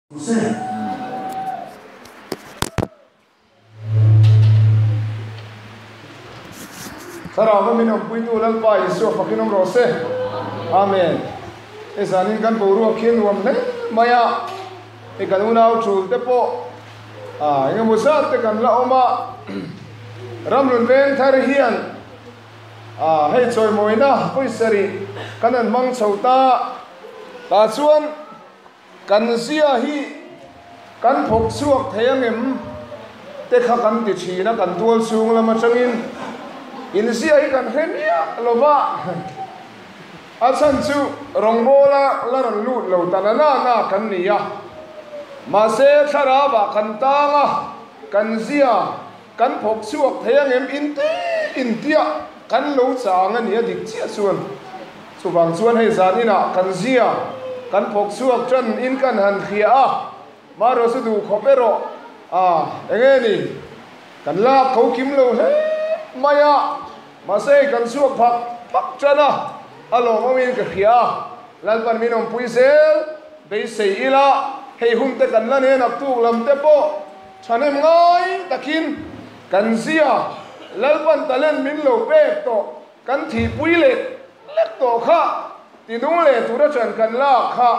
Thlarau min awmpuitu Lalpa Isua fakin awm rawh se. Amen. Hei zanin kan boruak hi a nuam hle mai a, hei kan unau tul te pawh ah engemaw zat te kan la awm a, Ramhlun veng thar hian ah hei chawimawina pawisa rih kan han hmang chho ta, tah chuan Kan zia hi kan phawk chhuak thei ang em? Te kha kan ti thin a, kan tual chhung lam atangin in zia hi kan hre miah lo va, a chhan chu rawngbawla la rawn lut lo ta na na na kan ni a, mahse thlarauah kan tang a, kan zia kan phawk chhuak thei ang em? In ti in tia kan lo chang a ni a dik chiah chuan. Chuvang chuan hei zan inah kan zia, kan phawk chhuak tan in kan han hria a, Maro chu duh khawp erawh a enge ni, kan lak tho kim lo hle mai a, mahse hei kan chhuak phak phak tan a, a lawmawmin ka hria a, Lalpan min awmpui zel beisei ila, hei hun te kan la nen ak tuk lam te pawh thahnem ngai takin kan zia Lalpan talent min lo pek tawh. Kan thihpui leh lek tawh kha tinung leh tura ṭan kan lak kha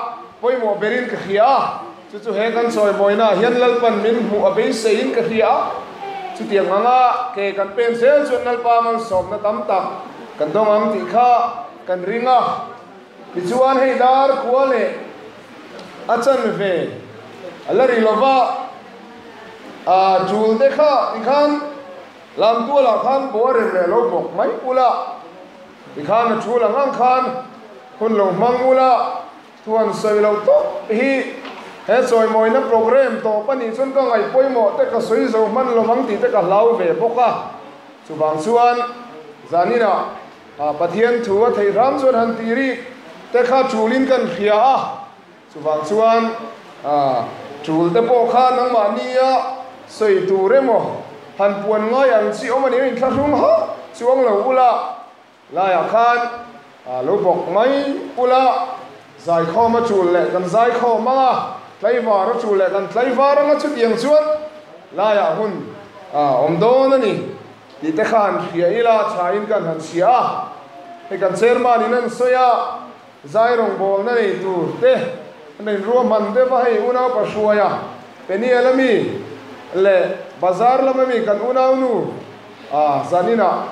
pawimawh berin ka hria a, chu chu he kan chawimawinaah hian Lalpan min hmuh a beiseiin ka hria a, chutiang anga ke kan pen zel chuan Lalpa malsawmna tam tak kan dawng ang tih kha kan ring a. Tichuan hei dar khua leh a chanve a la ri lova, a ṭul te kha tikhan Lamtualah khan pawh a rem leh lo bawk mai ula, tikhan a thu lang ang khan hun lo hmang ula, thu han sawi lo tawp hi he chawimawina programme tawp a nih chuan ka ngaih pawimawh te ka sawi zo hman lo ang tih te ka hlau ve bawk a. Chuvang chuan zaninah Pathian thu a theih hram chuan han tih rik te kha tulin kan hria a. Chuvang chuan tul te pawh kha nangmahnia sawi tur emaw han puan ngai ang chi awm a nih inthlahrung hauh chuang lo ula, laiah khan lo bawk mai ula, zaikhawm a tul leh kan zaikhawm ang a, tlaivar a tul leh kan tlaivar ang a, chutiang chuan laiah hun awm dawn a ni tih te kha han hria ila, thain kan han chhia a, hei kan chairman in an sawi a. Zai rawngbawlna nei tur te an in ruahman deuh a, hei unau Pahruaia, Peniel a mi leh Bazar lama mi kan unaunu a zaninah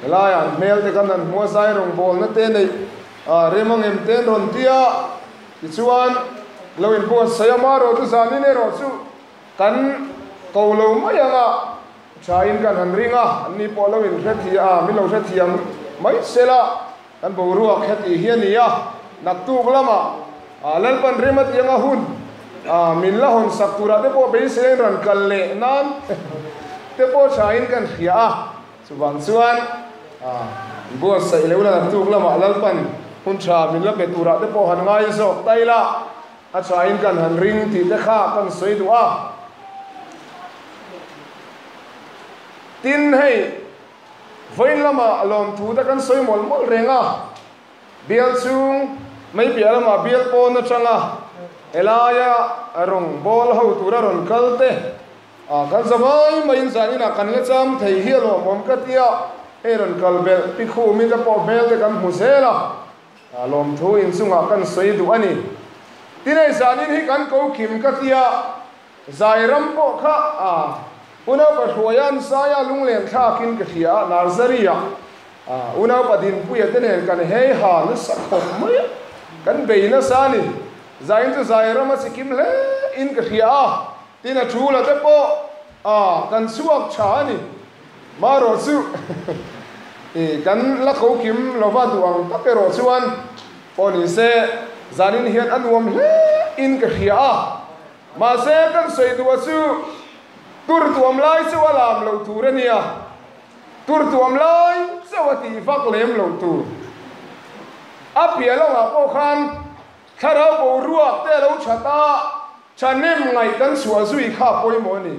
helaiah an hmel te kan han hmu a, zai rawngbawlna te neih rem ang em te an rawn ti a, tichuan lo inbuatsaih a, amaherawh chu zanin erawh chu kan ko lo mai ang a, thain kan han ring a, anni pawh lo inhrethiam a, min lo hrethiam mai sela. Kan boruak heti hi a ni a, naktuk lamah Lalpan rem a tih anga hun min la hawn sak turah te pawh beisei an rawn kal leh nan te pawh thain kan hria a, chuvang chuan buatsaih leh ula naktuk lamah Lalpan hun tha min la pe turah te pawh han ngai zawk ta ila, a thain kan han ring tih te kha kan sawi duh a. Tin, hei. Vawiin lamah lawmthu te kan sawi mawlh mawlh reng a, bial chung mai piah lamah bial pawn atanga helaia rawng bawl ho tura rawn kal te kan za mai maiin zaninah kan la cham thei hi a lawmawm ka ti a, hei rawn kal belh pi khumi te pawh hmel te kan hmu zel a, lawmthu inchungah kan sawi duh a ni. Tin hei zanin hi kan ko kim ka ti a. Zai ram pawh kha a unaupa Hruaia'n Saia lunglen thlakin ka hria a, Narzary-ah a unaupa Dinpuia te nen kan hei ha nasa khawp mai a, kan bei nasa a ni. Zaiin chu zai ram a chikim hle in ka hria a, tin a thu la te pawh a kan chhuak tha a ni. Marawh chu i kan la ko kim lova duh ang tak erawh chuan pawh ni se, zanin hian a nuam hle in ka hria a. Mahse, kan sawi duh a chu tur tuam lai chauh a lam lo tur a nia, tur tuam lai chauh a tih vak lem lo tur. A piah lamah pawh khan thlarau boruak te a lo that a, thahnem ngaih kan chhuah zui kha a pawimawh a ni.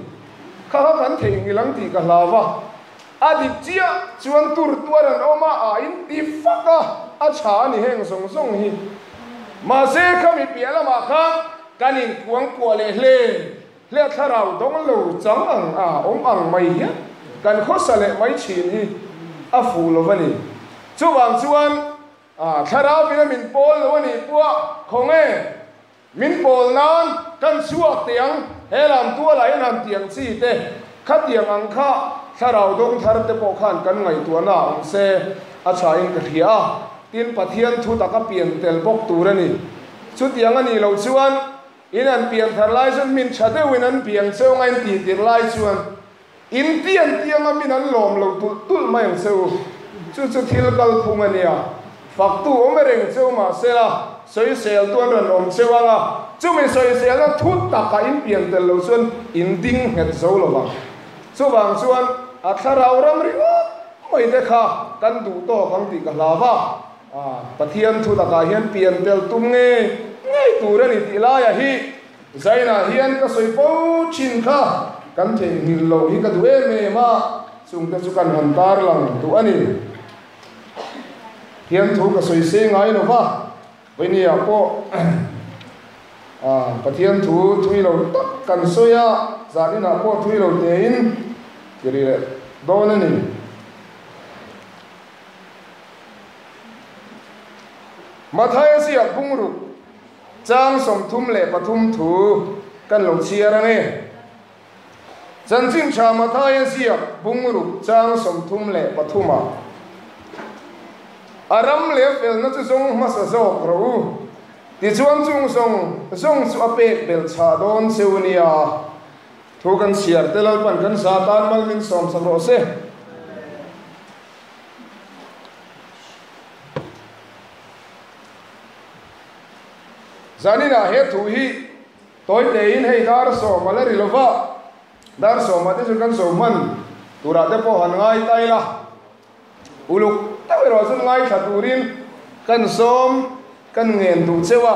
Kha kha kan theihnghilh ang tih ka hlau va, a dik chiah chuan tur tuar an awm a, a inti fak a, a tha a ni heng zawng zawng hi. Mahse, khami piah lamah khan. Kan inkuangkuah leh hle hle a, thlarau dawng lo chang ang a awm ang mai hian kan khawsa leh mai thin hi a fuh lo a ni. Chuvang chuan thlarau in a min pawl lo a nih pawh khawnge min pawl nan kan chhuak teh ang, he lam tualah hian han tiang chi te khatiang ang kha thlarau dawng thar te pawh khan kan ngaihtuahna a awm se a thain ka hria a, tin Pathian thu taka pian tel bawk tur a ni. Chutiang a nih loh chuan in an pian thar lai chuan min tha deuhin an piang cheu anga in tih tirh lai chuan in pian tianga min an lawm lo tulh tulh mai ang che u. Chu chu thil kalphung a nia. Faktu awm reng cheu mahsela sawiseltu an rawn awm cheu anga chumi sawiselna thu takah in pian tel lo chuan in ding nghet zo lo vang. Chuvang chuan a thlarau ram ringawt mai te kha kan duh tawk ang tih ka hlau a. Pathian thu takah hian pian tel tum ngei ngei tur a ni tih laiah hi Zainah hian ka sawi fo thin kha kan theihnghilh loh hi ka duh em em a, chungte chu kan han tarlang duh a ni. Pathian thu ka sawi sei ngai lo va, Vawinia pawh Pathian thu thui lo tak kan sawi a, zaninah pawh thui lo tein ti rih leh dawn a ni. Mathaia ziak bungruk chang 33 thu kan lo chhiar ang e. Chanchin tha Mathaia ziak bungruk chang 33 ah a ram leh felna chu zawng hmasa zawk rawh u. Tichuan chung zawng zawng chu a pek belh chhah dawn cheu nia. Thu kan chhiar te Lalpan kan za tan mal min sawm sak rawh se. Zaninah he thu hi tawi tein hei dar sawm a la ri lova, dar sawmah te chuan kan zo hman turah te pawh han ngai ta ila, uluk deuh erawh chuan ngaithla turin kan sawm kan ngen duh cheu a.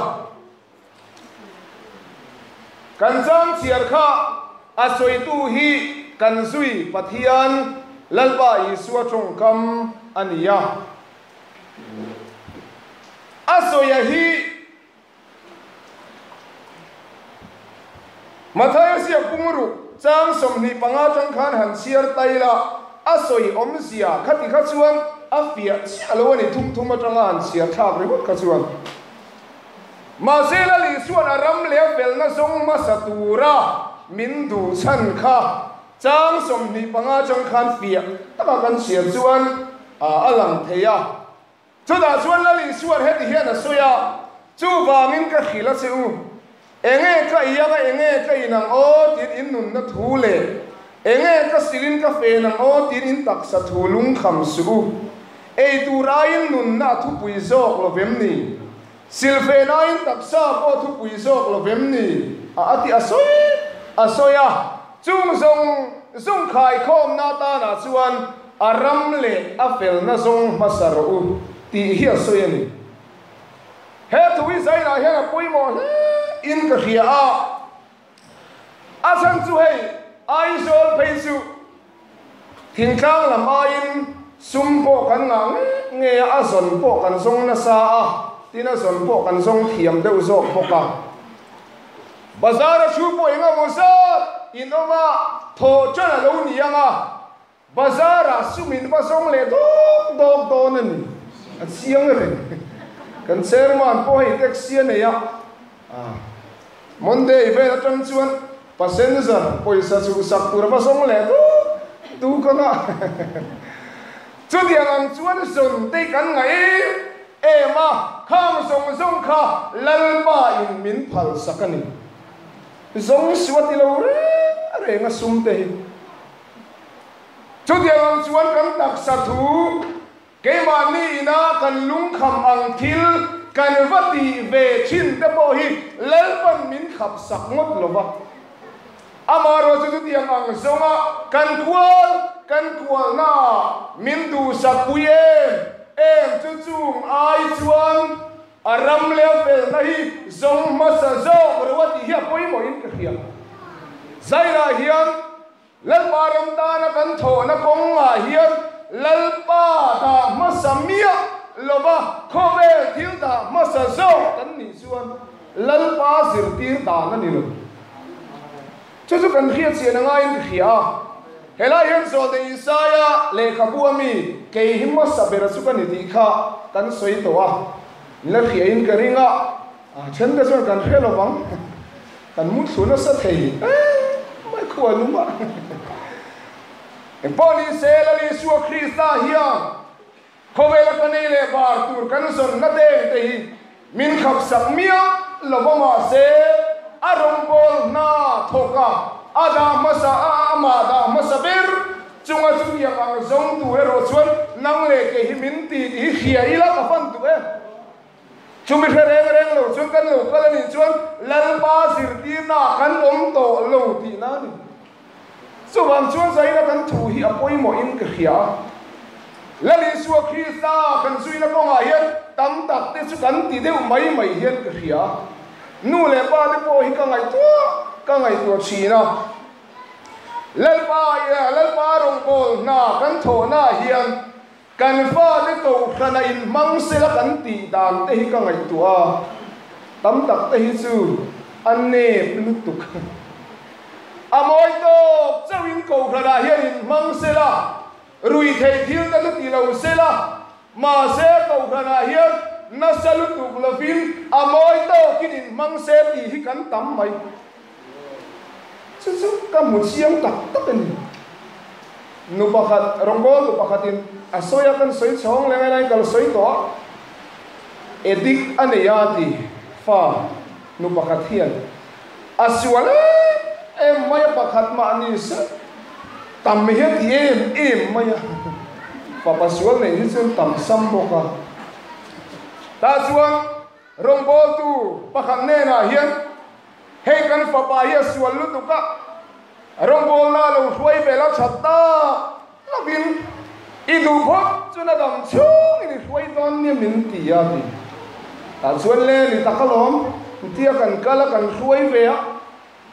Kan chang chhiar kha a sawitu hi kan zui Pathian Lalpa Isua tawngkam a ni a. A sawia hi Mathaia ziak pumruk chang 25 tang khan han chhiar tai la, a sawi awmzia khati kha chuan a fiah chiah lo a ni thum thum atanga han chhiar thlak ringawt kha chuan. Mahse Lali chuan a ram leh a felna zawng hmasa tura min duh chhan kha chang 25 chang khan fiah taka kan chhiar chuan a lang thei a. Chutah chuan Lali chuan heti hian a sawi a, Chuvangin ka hrilh a che u, enge ka i anga enge ka in ang aw tiin in nunna thu leh enge ka silin ka fen ang aw tiin in taksa thu lungkham suh u. Ei tur aiin nunna a thupui zawk lo vem ni? Silfen aiin taksa pawh a thupui zawk lo vem ni? A a ti a sawi a sawi a, chung zawng zawng khaikhawmna atanah chuan a ram leh a felna zawng hmasa rawh u tih hi a sawi a ni. He thu hi Zainah hian a pawimawh hle in ka hria a, a chhan chu hei Aizawl phei chu Thingtlang lam aiin sum pawh kan ngah nge nge a, a zawn pawh kan zawng nasa a, tin a zawn pawh kan zawng thiam deuh zawk bawk a. Bazar a thu pawh eng emaw zat in awm a, thawh tan a lo ni ang a, bazar ah sum in va zawng leh dawk dawk dawn a ni. A chiang reng. Kan chairman pawh hei taxi a nei a, Monday vel atang chuan passenger pawisa chhuhsak tur va zawng leh duk duk ang a. Chutiang ang chuan zawn te kan ngaih em em a, khang zawng zawng kha Lalpa in min phalsak a ni. Zawng suh a ti lo reng reng a sum te hi. Chutiang ang chuan kan taksa thu Keimahni ina kan lungkham ang thil kan va tih ve thin te pawh hi Lalpan min khap sak ngawt lo va. Amaherawh chu chutiang ang zawnga kan kual kan kualnaah min duhsak pui em em chu chung ai chuan a ram leh a felna hi zawng hmasa zawk ro a tih hi a pawimawhin ka hria. Zairah hian Lalpa ram tana kan thawhna kawngah hian Lalpa dah hmasa miah lova khawvel thil dah hmasa zawk kan nih chuan Lalpa zirtir dan a ni lo. Chu chu kan hriat chian a ngaiin ka hria a. Helai hian Zawhte Isaia lehkhabu a mi kei hi hmasa bera chu ka ni tih kha kan sawi tawh a, la hriain ka ring a, a then te chuan kan hre lo vang, kan mu thlu nasa thei em mai khua lum a. Engpawh ni se Lal Isua Krista hian Khawvela ka nei leh bar tur kan zawnna deng te hi min khapsak miah lo va mahse a rawngbâwl hna thawk a, a dah hmasa a, amah dah hmasa ber chunga chutiang ang zawng tur erawh chuan nang leh kei hi min ti tih hi hria ila ka fan duh e. Chumi hre reng reng lo chuan kan lo kal a nih chuan Lalpa zirtirnaah kan awm tawh lo tihna a ni. Chuvang chuan zaina kan thu hi a pawimawhin ka hria a. Lal Isua Krista kan zuina kawngah hian tam tak te chu kan ti deuh mai mai hian ka hria a. Nu leh pa te pawh hi ka ngaihtuah ka ngaihtuah thin a. Lalpa Lalpa rawngbâwl hna kan thawhnaah hian kan fate kohhrana inhmang sela kan tih dan te hi ka ngaihtuah a, tam tak te hi chu a nep lutuk. A mawi tawk chauhin kohhranah hian inhmang sela, rui theih thil te chu ti lo sela, mahse kohhranah hian nasa lutuk lovin a mawi tawkin inhmang se tih hi kan tam mai. Chu chu ka hmu chiang tak tak a ni. Nu pakhat, rawngbawltu pakhatin a sawi a, kan sawi chhawng leh ngai laiin ka lo sawi tawh a, Edik a nei a ti fa nu pakhat hian a sual em em mai a, pakhat mah ni se tam hi a ti em em mai a, fapa sual neih hi chuan tam sam bawk a, tah chuan Rawngbawltu pakhat hnenah hian, Hei kan fapa hi a sual lutuk a, rawngbawlna a lo hruai vel a that tak lovin i duh phawt chuan a dam chhungin i hruai dawn nia min ti a ti. Tah chuan le ni tak alawm, tia kan kal a kan hruai ve a.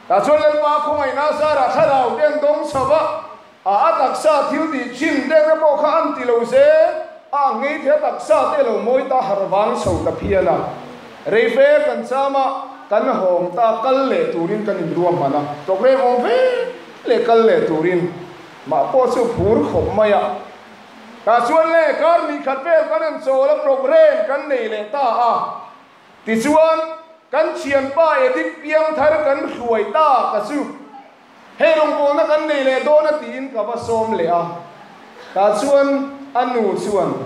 Tah chuan Lalpa khawngaihna zarah thlarau te an dawng chho a, a a taksa thil tih thin te te pawh kha an ti lo zel a, a ngei thei a taksa te lo mawi ta harh vang chho ta phian a. Reife kan cham a, kan hawng ta kal leh turin kan inruahman a, program awm ve leh kal leh turin mah pawh chu phur khawp mai a. Tah chuan le kar hnih khat vel kan han chawl a, program kan nei leh ta a. Tichuan, kan thianpa Edith piangthar kan hruai ta ka chu hei rawngbawlna kan nei leh dawn a tiin ka va sawm leh a. Tah chuan a nu chuan,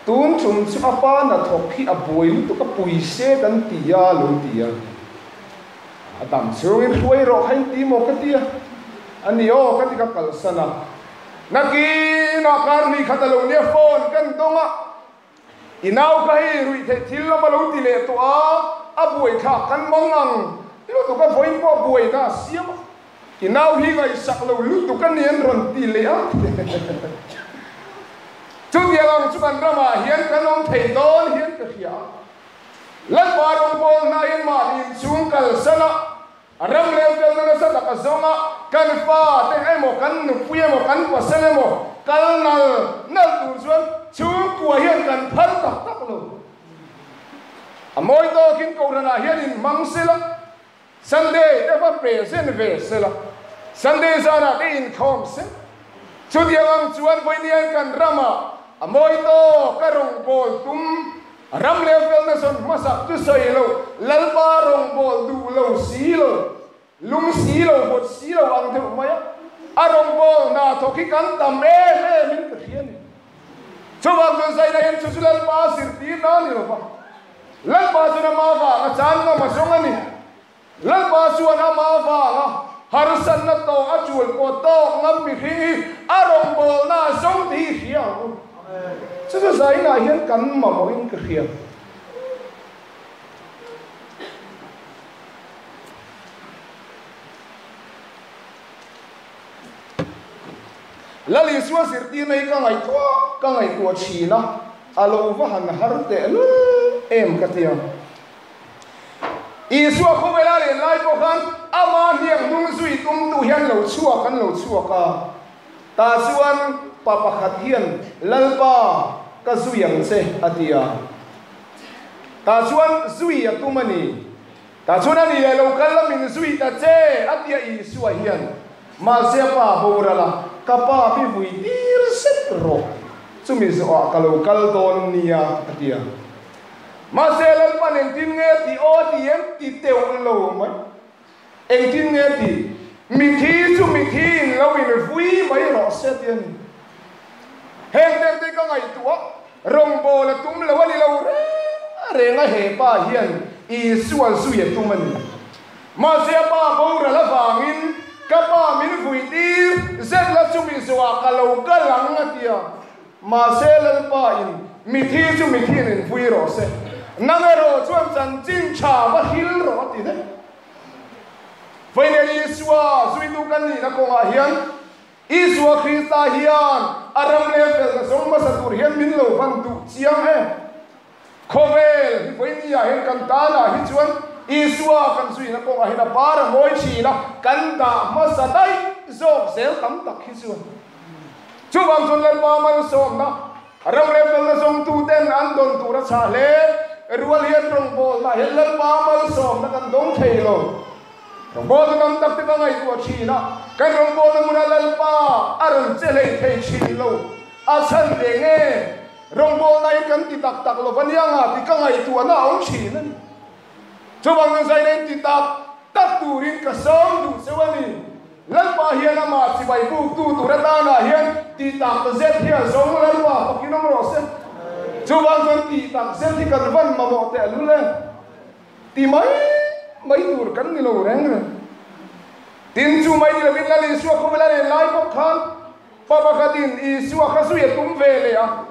Tun tum chu a pa hnathawk hi a buai lutuk a pui se kan ti a lo ti a. A dam chhungin hruai rawh kha in ti maw ka ti a. A ni aw ka ti ka kalsan a. Nakinah kar hnih khat a lo nia phone kan dawng a. I nau kha hei ruih theih thil lam a lo ti leh tawh a, a buaithlak kan mang ang lutuk a, vawiin pawh buaina a siam a, i nau hi ngaihsak lo lutuk a ni an rawn ti leh a. Chutiang ang chu kan ramah hian kan awm thei dawn hian ka hria a, Lalpa rawngbâwl hna hian mahni inchhung kalsan a, A ram leh felna nasa tak a zawng a, kan fa te emaw, kan nupui emaw, kan pasal emaw kal nal nal tur chuan chhungkua hian kan phal tak tak lo. A mawi tawkin Kohhranah hian inhmang sela, Sunday te va present ve sela, Sunday zanah te inkhawm se. Chutiang ang chuan vawiin kan ramah a mawi tawk a rawngbâwl tum Ram leh felna zawn hmasak chu sawi lo, Lalpa rawngbâwl duh lo si lo, lung si lo, vawt si lo ang deuh mai a, a rawngbâwl hna thawk hi kan tam em em in ka hria a ni. Chuvang chuan zaina hian chu chu Lalpa zirtirna a ni lo va, Lalpa chuan ama vanga chan ngam a zawng a ni. Lalpa chuan ama vanga harsatna tawh a tul pawh tawk ngam mihring hi a rawngbawlna a zawng tih hi hria ang u. Chu chu zainah hian kan mamawhin ka hria. Lal Isua zirtirna hi ka ngaihtuah ka ngaihtuah thin a, a lo va han har tehlul em ka ti ang. Isua khawvela len lai pawh khan ama hniak hnung zui tumtu hian lo chhuak an lo chhuak a. Tah chuan pa pakhat hian, Lalpa, ka zui ang che, a ti a. Tah chuan zui a tum a ni. Tah chuan a ni leh lo kal la min zui ta che, a ti a Isua hian. Mahse a pa boral a, Ka pa mi vui tir zet rawh, chumi zawhah ka lo kal dawn nia, a ti a. Mahse Lalpan engtin nge ti aw a ti em ti teuh lo mai. Engtin nge ti? Mithi chu mithi in lo in vui mai rawh se ti a ni. Heng ten te ka ngaihtuah rawngbawl a tum lo a ni lo reng reng a he pa hian Isua zui a tum a ni. Mahse a pa boral avangin ka pa min vui tir zet la chumi zawhah ka lo kal ang a ti a. Mahse Lalpa in mithi chu mithi in in vui rawh se, nang erawh chuan chanchin tha va hril rawh a ti daih. Vawiin Isua zuitu kan nihna kawngah hian Isua Krista hian a ram leh felna zawng hmasa tur hian min lo van duh chiang e. Khawvel hi vawinia hian kan tanah hi chuan Isua kan zuina kawngah hian a par a mawi thin a, kan dah hmasa daih zawk zel tam tak hi chuan. Chuvang chuan Lalpa malsawmna ram leh felna zawngtuten an dawn tur a chhah hle. Rual hian rawngbawlna hian Lalpa malsawmna kan dawng thei lo. Rawngbawlna tam tak te ka ngaihtuah thin a, kan rawngbawlna hmunah Lalpa a rawn che hlei thei thin lo. A chhan eng nge? Rawngbawlna hi kan ti tak tak lo va nia nga tih ka ngaihtuahna a awm thin a ni. Chuvang chuan zaina in ti tak tak turin ka sawm duh cheu a ni. Lalpa hian amah chibai buktu tur atanah hian ti tak zet hi a zawng Lalpa fakin awm rawh se. Chuvang chuan ti tak zet hi kan van mamawh teh lul e. Ti mai mai tur kan ni lo reng reng. Tin chu mai ni lovin Lal Isua khawvel a len lai bawk khan pa pakhatin Isua kha zui a tum ve leh a.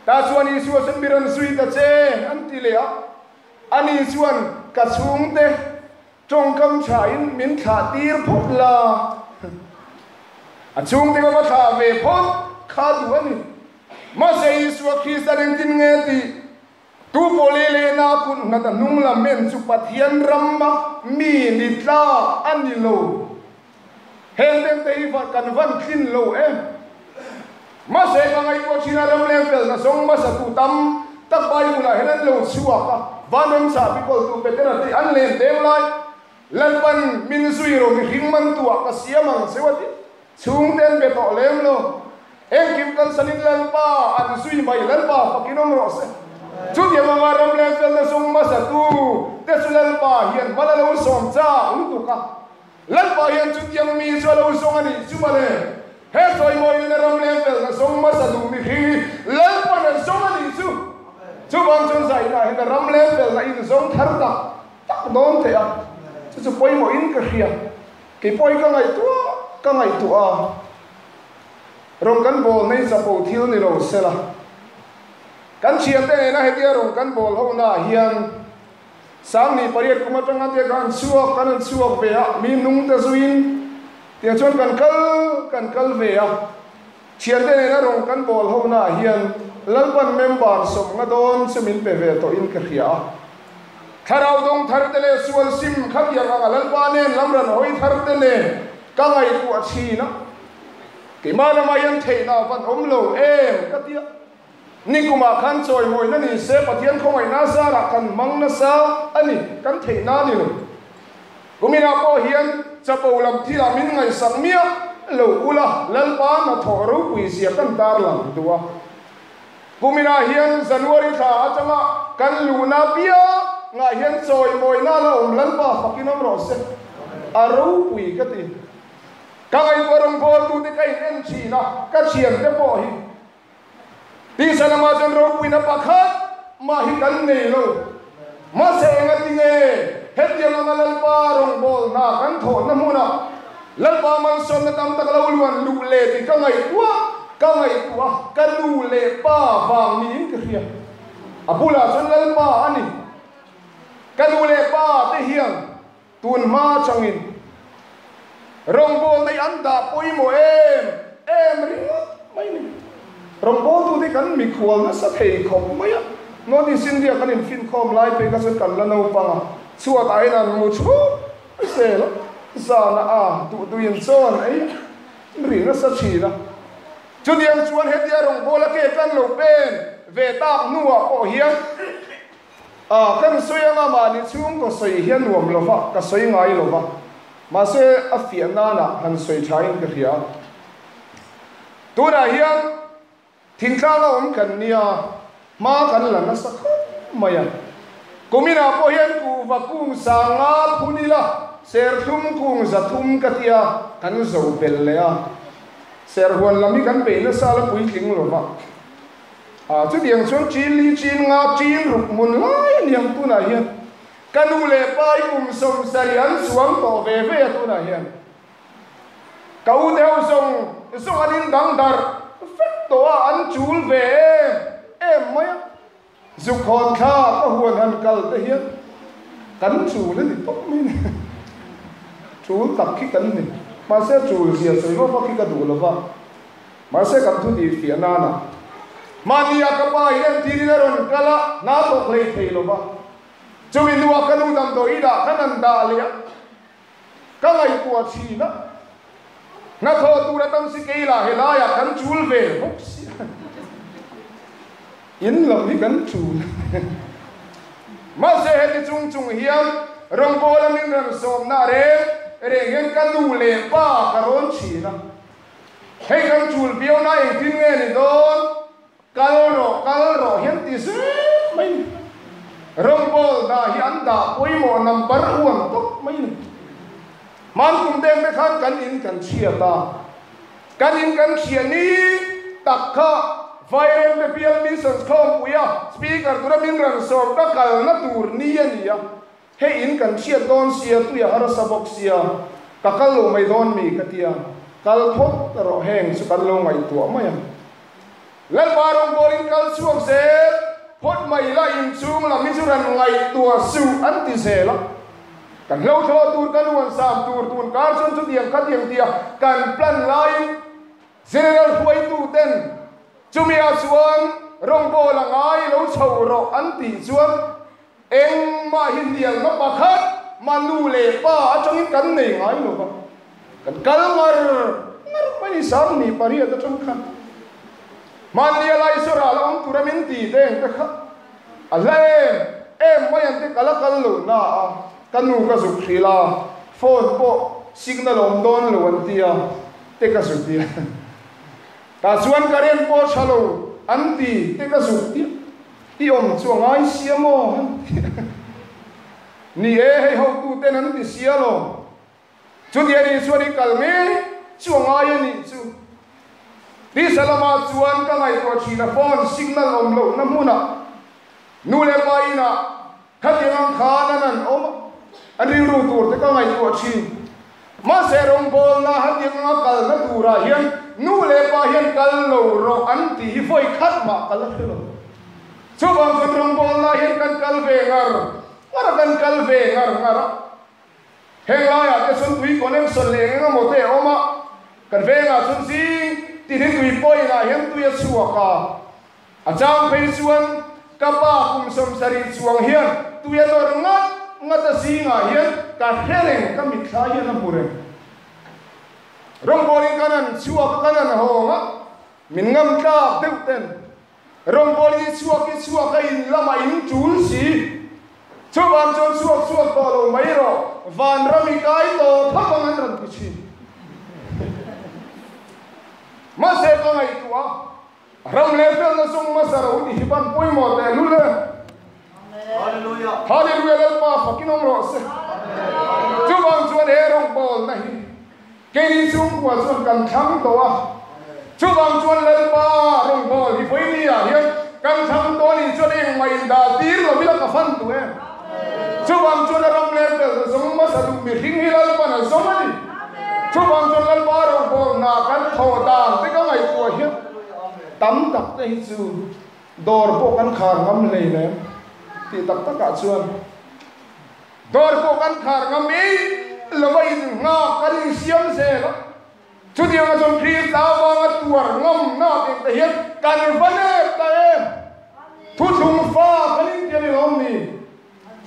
Tah chuan Isua chuan mi rawn zui ta che an ti leh a. Ani chuan ka chhungte Tawngkam thain min thlah tir phawt la, a chhungte ka va thlah ve phawt kha duh a ni. Mahse Isua Krista engtin nge tih? Tu pawli leh na kut nghat a hnung lam en chu Pathian rama mi ni tlak a ni lo. Heng deuh te hi kan van tlin lo em? Mahse ka ngaihtuah thin a ram leng felna zawng hmasa tu tam tak Bible ah hian an lo chhuak a, vanram chahbi kawltu Petera te an len deng lai, Lalpan min zui ro mihring man tu ah ka siam ang cheu a ti. Chhungte an be tawh lem lo. Engkim kalsan in Lalpa an zui mai, Lalpa fakin awm rawh se. Chutiang anga ram leng felna zawng hmasa tu te chu Lalpa hian mal a lo sawm chak lutuk a. Lalpa hian chutiang mi chu a lo zawng a nih chu mawle. He sawimawiin a ram leh felna zawng hmasa duh mi hi Lalpa'n a zawng a nih chu. Chuvang chuan zainah hian a ram leh felna inzawng thar tak tak dawn theih a, chu chu pawimawhin ka hria. Kei pawh hi ka ngaihtuah ka ngaihtuah a, rawn kan bawl nei chapo thil ni lo sela. Kan thiante nena hetia rawn kan bawl ho naah hian 18 kum atanga te kha an chhuak, kan han chhuak ve a, mi nung te zuiin tiang chuan kan kal kan kal ve a. Thiante nena rawng kan bawl ho naah hian Lalpan member sawmnga dawn chu min pe ve tawhin ka hria a. Thlarau dawng thar te leh sual sim kha tiang anga Lalpa nen lam ran hawi thar te nen ka ngaihtuah thin a. Keimah lamah hian theihna van awm lo em ka tia. Nikumah khan chawimawina ni se Pathian khawngaihna zarah kan hmang nasa a ni, kan theihna a ni lo. Kuminah pawh hian chapo lam thilah min ngaihsak miah lo ula, Lalpa hnathawh ropui zia kan tarlang duh a. Kuminah hian January thla atanga kan luhna piangah hian chawimawina la awm Lalpa fakin awm rawh se, a ropui ka ti. Ka ngaihtuah rawngbawltute ka in en thin a, ka thiante pawh hi. Tisa lamah chuan ropuina pakhat mah hi kan nei lo. Mahse engatinge hetiang anga Lalpa rawngbawlna kan thawhna hmunah Lalpa malsawmna tam tak lo luan luh leh tih ka ngaihtuah ka ngaihtuah a, ka nu leh pa vang niin ka hria. A bulah chuan Lalpa a ni. Ka nu leh pa te hian Tun hma atangin rawngbawlna hi an dah pawimawh em em ringawt mai ni. Rawngbawltute kan mikhual nasa thei khawp mai a, North East India kan infinkhawm lai phei kha chuan kan la naupang a, chhuatah hian an mu chhup zel a, zanah a duh duhin chaw an ei ri nasa thin a. Chutiang chuan hetia rawngbawla ke kan lo pen ve tak hnuah pawh hian. A, kan sawi anga mahni chhungkaw sawi hi a nuam lo va, ka sawi ngai lo va. Mahse, a fiah nana han sawi thain ka hria. Tunah hian thingtlang a awm kan nia, hma kan la nasa khawp mai a. Kuminah pawh hian kuhva kung sanga phun ila, serthlum kung zathum ka tia kan zo belh leh a. Serhuan lam hi kan bei nasa la puitling lo va. A, chutiang chuan chin li chin nga chin ruk hmun lai a niang tunah hian ka nu leh pa hi kum 70 an chuang tawh ve ve a tunah hian ka u te ho zawng zawng an in dang darh vek tawh a an chul ve em em mai a zuk hawn thla ka huan han kal te hian kan chul a ni tawp mai ni chul tak khi kan ni mahse chul zia sawi vak vak hi ka duh lova. Mahse kan thu tih fiah nana mahnia ka pa in entirin a rawn kal a, hna tawk hlei thei lo va. Chumi hnuah ka nu damdawi dah khan an dah leh a, ka ngaihtuah thin a, hnathawh tur a tam si kei lah helaiah kan chul ve bawk si a, in lam hi kan chul. Mahse heti chung chung hian rawngbawla min rawn sawmna reng reng hian ka nu leh pa ka rawn thin a. Hei kan chul viau na engtin nge ni dawn? Kal rawh, kal rawh hian ti zet mai ni. Rawngbawl dah hi an dah pawimawh number one tawp mai ni. Hman kum deng te khan kan in kan chhiat a, kan in kan chhiah ni tak kha Vairengte Bial Missions Khawmpuia Speaker tura min rawn sawm ka kalna tur ni a ni a. Hei in kan hriat dawn sia, tui a harsa bawk sia, ka kal lo mai dawn mi ka tia, kal phawt rawh heng chu kan lo ngaihtuah mai ang. Lalpa rawngbawlin kal chhuak zel phawt mai la inchhung lam hi chu ran ngaihtuah suh an ti zel a. Kan hlo thlawh tur kan uan sam tur tun kar chuan chutiang khatiang tia kan plan laiin General hruaitu ten chumi ah chuan rawngbâwl a ngai lo chho rawh an tih chuan engmah hi hnialna pakhat mah nu leh pa atangin kan nei ngai lo va, kan kal ngar ngar mai ni 28 atang khan mahni a laisawr ah la awm tura min ti te eng te kha a hla em em mai an te ka la kal lo na a ka nu ka zuk hrilh a phone pawh signal awm dawn lo an ti a. Te ka zuk tia. Tah chuan ka rem pawh tha lo an ti te ka zuk tia. I awm chu a ngai sia maw an ti. Ni e, hei hotu ten an ti sia lo. Chuti a nih chuan i kal ngei chu a ngai a nih chu. Tisa lamah chuan ka ngaihtuah thin a phone signal awm lohna hmunah nu leh pa inah Khatiang ang khan an an awm a, an rilru tur te ka ngaihtuah thin. Mahse rawngbawlna hetiang anga kalna turah hian nu leh pa hian kal lo rawh an tih hi vawi khat mah ka la hre lo. Chuvang chuan rawngbawlna hian kan kal ve ngar ngar a, kan kal ve ngar ngar a. Heng laiah te chuan tui connection leh eng eng emaw te a awm a, kan vengah chuan zing tinin tui pawinah hian tui a chhuak a. A chang phei chuan ka pa kum 70 chuang hian tui a nawr ngat ngat a zingah hian ka hre reng, ka mitthla hian a hmu reng. Rawngbawlin kan han chhuak a, kan han hawng a, min ngam tlak deuh ten rawngbawlin i chhuak i chhuak a in lamah in tul si. Chuvang chuan chhuak chhuak tawh lo mai rawh, vanram i kai tawh thap ang an rawn ti thin. Mahse ka ngaihtuah a. Ram leh felna zawng hmasa ro tih hi ban pawimawh teh lul e. Hallelujah. Hallelujah Lalpa fakin awm rawh se. Chuvang chuan he rawngbawlna hi keini chhungkua chuan kan thlang tawh a. Chuvang chuan Lalpa rawngbâwl hi vawiini ah hian kan thlang tawh a nih chuan engmah indah tir lo ila ka fan duh em. Chuvang chuan a ram leh felna zawng hmasa duh mihring hi Lalpan a zawng a ni. Chuvang chuan Lalpa rawngbawlna kan thawh dan te ka ngaihtuah hian tam tak te hi chu dawr pawh kan khar ngam hlei lem tih tak takah chuan dawr pawh kan khar ngam ei lova innghak kan insiam zel a. Chutianga chuan Krista avanga tuar ngamna tih te hian kan va nep ta em? Thuthlung fa kan inti a ni lawm ni?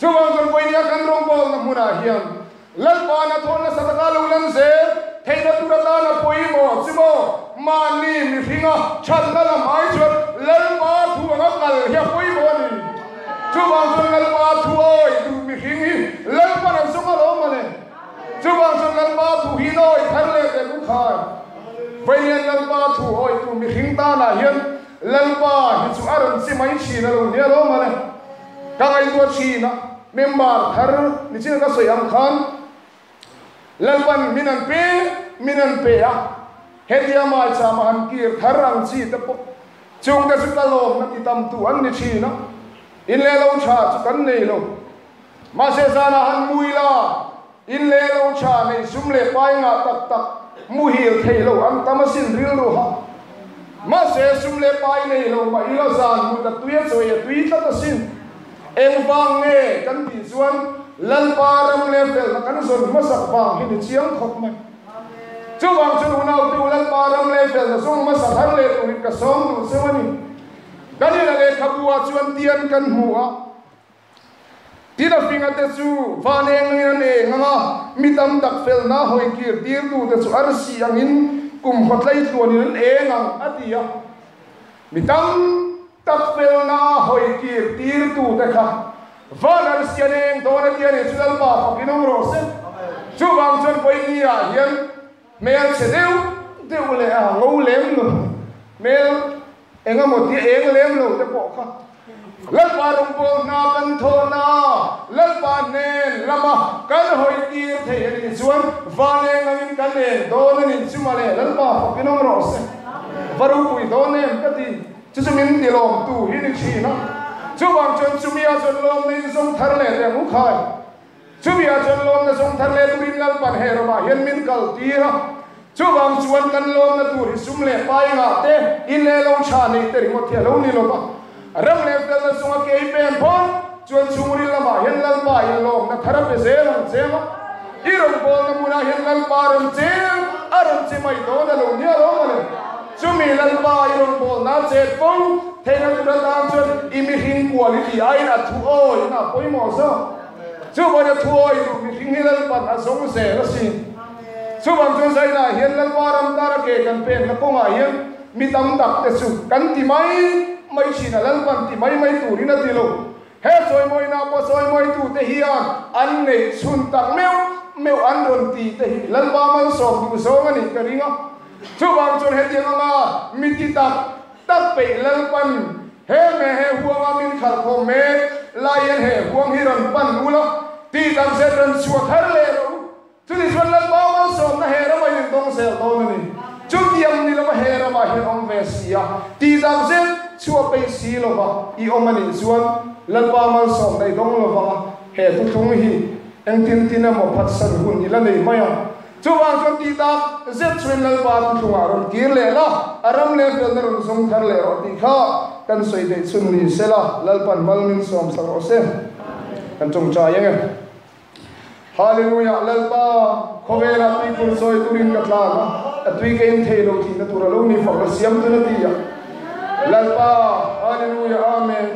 Chuvang chuan vawinia kan rawngbawlna hmunah hian Lalpa hnathawh nasa taka lo lan zel theihna tur atana pawimawh chu maw mahni mihringa thatna lam ai chuan Lalpa thu anga kal hi a pawimawh a ni. Chuvang chuan Lalpa. Lalpa thu hi nawi thar leh teh ku khai. Vawiin Lalpa thu awitu mihring tanah hian Lalpa hi chu a rawn chi mai thin a lo nia lo mawle. Ka ngaihtuah thin a, member thar nichin ka sawi ang khan Lalpan min an pe min an pe a, hetia maicham a han kir thar ang chi te pawh chungte chu ka lawmna ti tam tu an ni thin a, in leh lo tha chu kan nei lo. Mahse zanah han mui la, in leh lo tha nei sum leh pai ngah tak tak muhil thei lo an tam asin rilru ha. Mahse sum leh pai nei lo mah ila zan mut a tui a chawi a tui tlat asin. Engvang nge kan tih chuan Lalpa ram leh felna kan zawn hmasak vang hi ni chiang khawp mai. Chuvang chuan unaute u Lalpa ram leh felna zawng hmasa thar leh turin ka sawm duh cheu a ni. Daniela lehkhabu ah chuan tian kan hmu a. Tin a finga te chu van eng angin an eng ang a, mi tam tak felna hawi kir tirtute chu arsi angin kum khawtlei tluanin an eng ang, a ti a. Mi tam tak felna hawi kir tirtute kha van arsi an eng dawn a ti a ni chu Lalpa fakin awm rawh se. Chuvang chuan vawiin ah hian hmel chhe deuh deuh leh a ngo lem lo, hmel eng emaw tia eng lem lo te pawh kha Lalpa rawngbâwl hna kan thawhna Lalpa hnen lama kan hawi tir thei a nih chuan van eng angin kan eng dawn a nih chu mawle Lalpa fakin awm rawh se. Va ropui dawn em ka ti. Chu chu min ti lawmtu hi ni thin a. Chuvang chuan chumia chuan lawmna in zawng thar leh teh ang u khai. Chumia chuan lawmna zawng thar leh turin Lalpan he ramah hian min kal tir a. Chuvang chuan kan lawmna tur hi sum leh pai ngah te, in leh lo tha neih te ringawt hi a lo ni lo va. Ram leh felna chunga kei pen phawt chuan chhungril lamah hian Lalpa in lawmna thar a pe zel ang che a. I rawngbawlna hmunah hian Lalpa rawn cheng a rawn che mai dawn a lo nia lo mawle. Chumi Lalpa i rawngbawlna chet fo theihna tur atan chuan i mihring quality aiin a thu awi a pawimawh zawk. Chuvangin a thu awi duh mihring hi Lalpan a zawng zel asin. Chuvang chuan Zainah hian Lalpa ram tara ke kan pekna kawngah hian mi tam tak te chu kan ti mai mai thin a, Lalpan ti mai mai turin a ti lo. He chawimawina pawh chawimawitute hian an neih chhun tak meuh meuh an rawn ti te hi Lalpa malsawm duh zawng a nih ka ring a. Chuvang chuan hetiang anga mi ti tak tak peih Lalpan he me he huanga min khalh khawm mek lai hian he huang hi rawn pan ula tih tak zet rawn chhuah thar leh rawh u. Chutih chuan Lalpa malsawmna he ramah in dawng zel dawn a ni. Chutiang ni lova he ramah hian awm ve si a, tih tak zet chhuah peih si lova i awm a nih chuan Lalpa malsawmna i dawng lovang a, he thuthlung hi engtin tin emaw phatsan hun i la nei mai ang. Chuvang chuan tih tak zet chuin Lalpa thuthlungah rawn kir leh la, a ram leh felna rawn zawng thar leh rawh tih kha kan sawi theih chhun ni sela, Lalpan mal min sawmsak rawh se. Kan tawngtai ang e. Hallelujah Lalpa khawvela tuikhur sawi turin ka tlan a, a tui ka in thei lo thihna tur a lo ni fak la siam tun a ti a. Lalpa Hallelujah Amen.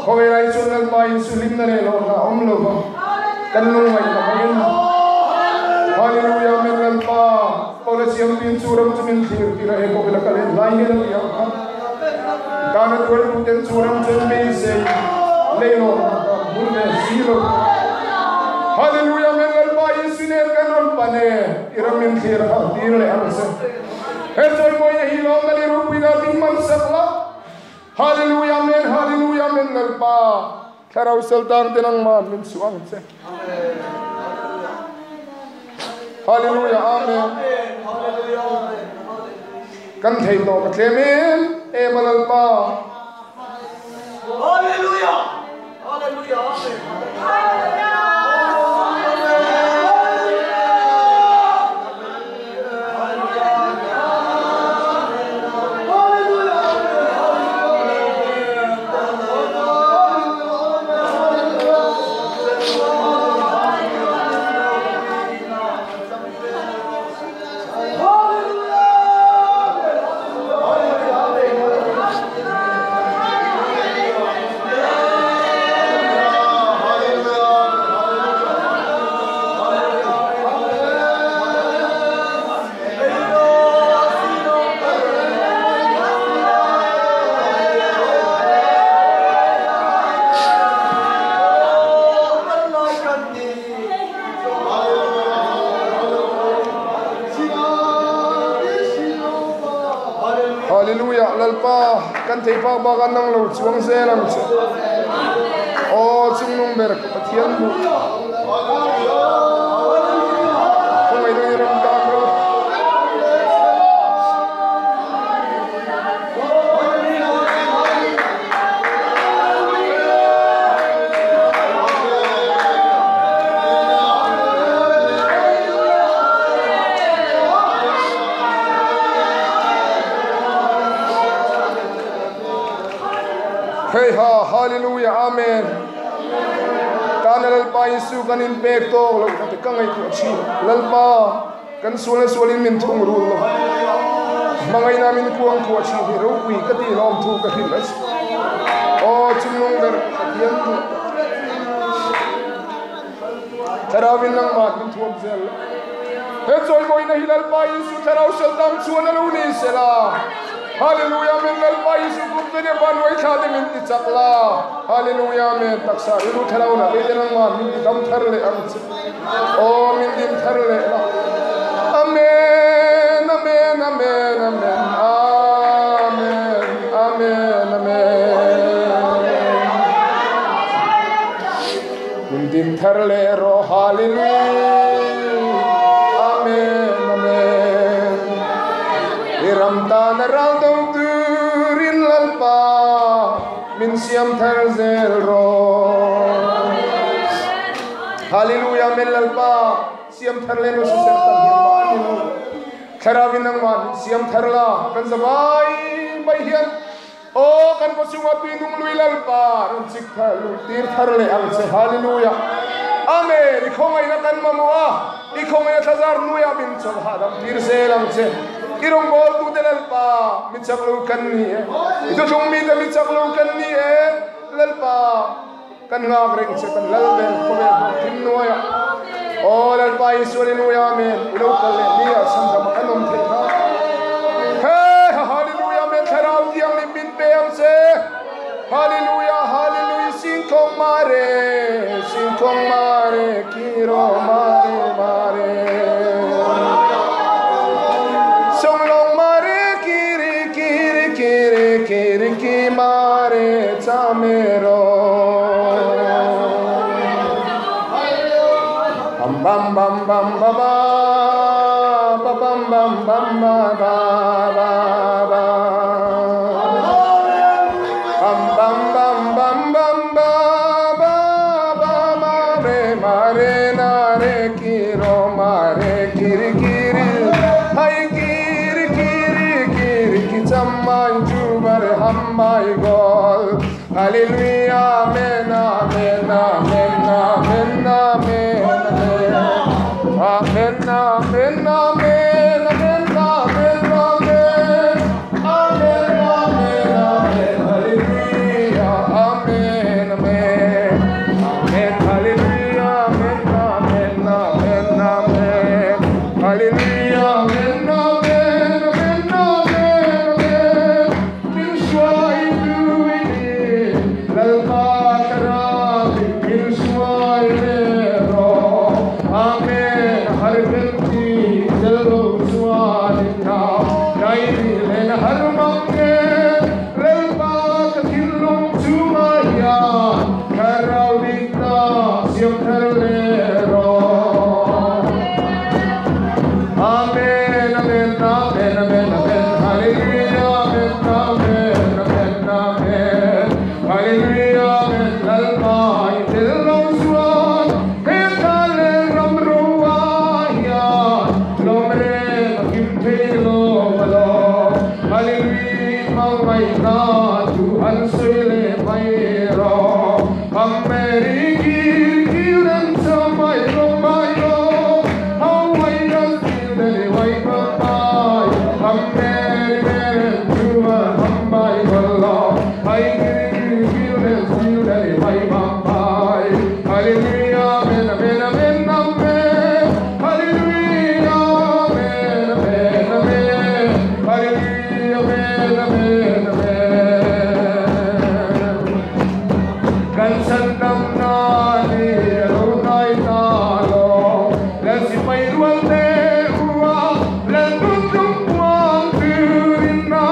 Khawvela hi chuan Lalpa in chu hlimna leh lawmna a awm lo va, kan lungngaih na mai a ni. Hallelujah Amen Lalpa Paula siam tuin chu ram chu min thlir tir a, he khawvela ka let lai hian a ti ang kha. Dana tuartuten chu ram chuan beisei leilawmna ka hmul ve si lo. Hallelujah Amen Lalpa Isu nen kan rawn pan e, i ram min thlir a harh tir leh ang che. He chawimawina hi lawmna leh ropuina min man sak la. Hallelujah Amen Hallelujah Amen Lalpa Thlarau Saltang te nangmah min chhuah ang che. Hallelujah Amen. Kan thei tawh ka tlem em em a Lalpa. Hallelujah Hallelujah Amen. Hallelujah Lalpa kan thei phak bak a nang lo chuang zel ang che. Aw chungnung ber ka Pathian duh. Khawngaih dang i ram tan rawh. Hei ha, Hallelujah, Amen. Tana Lalpa Isu kan in pek tawk lo na te ka ngaihtuah thin. Lalpa, kan sual na sualin min thung rul lo. Hmangaihna min kuang khuah thin hi ropui ka tih hlawm thu ka hrilh a che. Aw chungnung ber Pathian duh tak. Thlarauin nangmah min thuam zel la. He chawimawina hi Lalpa Isu thlarau sal dang chuan a lo ni sela. Hallelujah Amen Lalpa Isu kum te nia van uai thla te min ti chak la. Hallelujah Amen Taksa rilru thlarau na te nangmah min ti dam thar leh ang che. Aw min din thar leh la. Amen Amen Amen Amen Amen Amen Amen Min din thar leh rawh Hallelujah Amen Amen I ram tana ral do turin Lalpa min siam thar zel rawh Hallelujah Amen Lalpa siam thar leh nu sisel tam hian mah a ni lo Thlarauin nangmah min siam thar la kan zavai mai hian Aw kan kaw chungah tui nung lui Lalpa rawn chik thar luh tir thar leh ang che Hallelujah Amen i khawngaihna kan mamawh a i khawngaihna thlazar hnuaiah min chawlh hahdam tir zel ang che i rawngbawltu te Lalpa mi chak lo kan ni e i thuthlung mite mi chak lo kan ni e Lalpa kan nghak reng che kan lal ber khawvel hlawhtling hnuaiah Aw Lalpa Isu Hallelujah Amen i lo kal leh ni ah chhandam ah kan awm theih nan Hey ha Hallelujah Amen Thlarau Thianghlim min pe ang che Hallelujah Hallelujah Singkhawng mare Singkhawng mare Kiro mare mare Songlong mare Kiri kiri kiri kiri ki mare Chamero Bam bam bam bam ba ba ba bam bam bam ba ba ba ba Bam bam bam bam bam ba ba ba ma re ma re na re ki ro ma re kiri kiri hai kiri kiri kiri ki chamman chu bar ham mai gol Hallelujah Amen Amen Amen Amen Amen Amen Amen Amen Amen Amen Amen Amen Amen Amen Hallelujah Amen Amen Amen Hallelujah Amen Amen Amen Amen Hallelujah Amen Amen Amen Amen Amen Min hruai tu i ni Lalpa thlarau in min hruai leh rawh Amen Har fel ti tel lo chuan in hna Dai ni len har mang nge Lalpa ka thinlung chungah hian thlarau dikna siam thar leh rawh Amen Amen Amen Amen Amen Hallelujah Amen Amen Amen Amen Hallelujah Amen Lalpa i tel lo chuan he thla leh ram roa hian lawm reng a kim thei lo a lo Hallelujah hmangaihna chu an sawi leh mai rawh Amen i kir kir reng cha mai rawh mai rawh Hawaii ral thil dali wai bang mai Amen i meren chu a ham mai bal lo Hai kir kir kir reng thil dali wai bang mai Hallelujah Amen Amen Amen Amen Hallelujah Amen Amen Amen Hallelujah Amen Amen Amen Kan chhandam na ni a lo hnai ta lo Lal sipai rual te u a lal tun tlung puang turin na.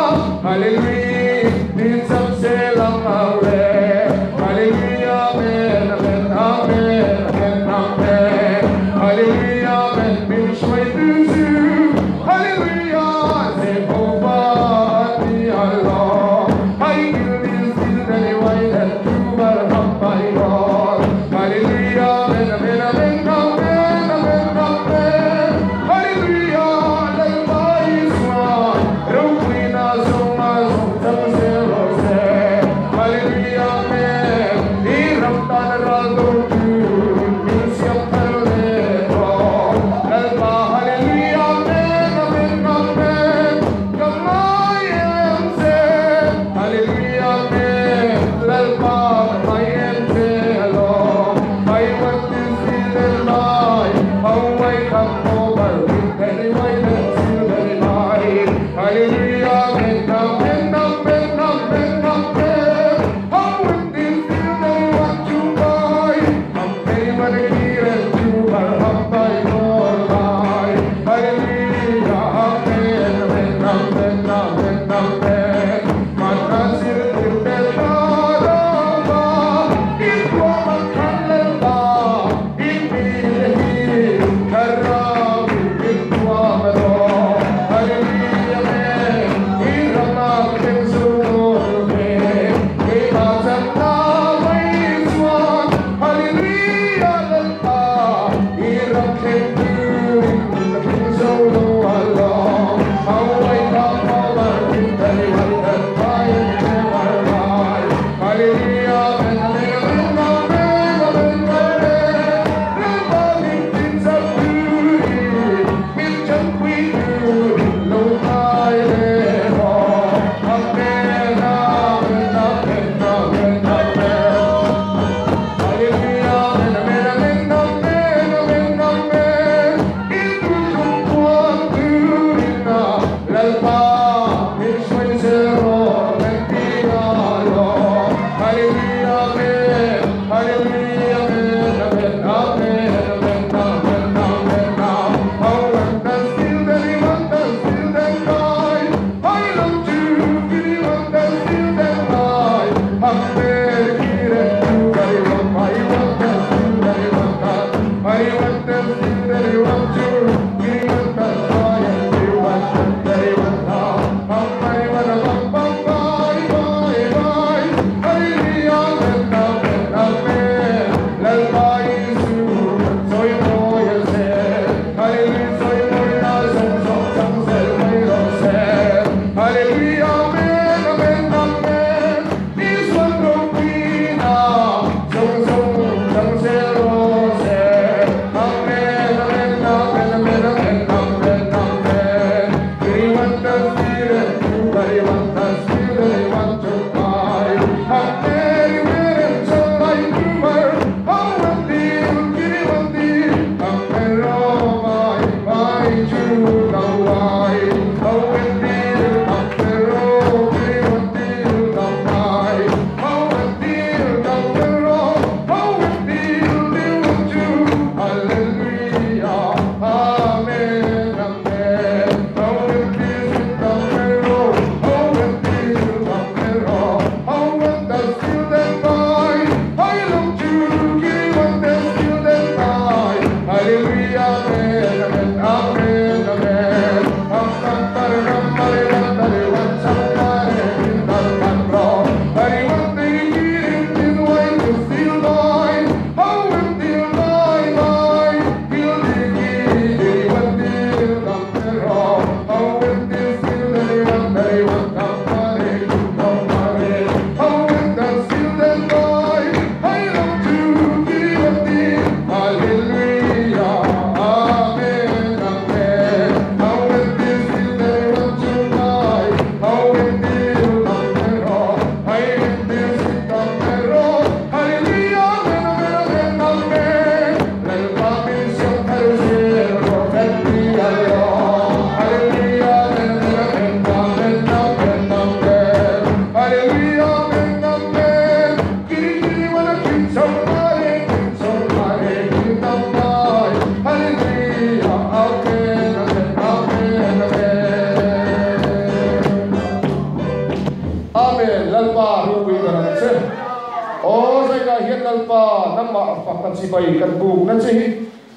Amah faka chibai kan bukna che hi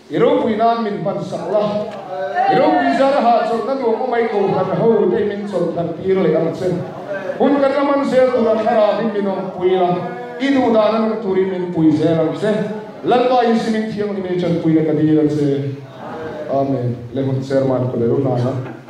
i ropui nan min hman sak la. I ropui zara hahchawlhna nuam awmai kohhran ho te min chawlh thar tir leh ang che. Hun kan la man zel tura thlarauin min awmpui la, i duhdan a nung turin min pui zel ang che. Lalpa Isu min thianghlim i chanpuina ka dil ang che. Amen. Le hun chairman ko leh ru hlana.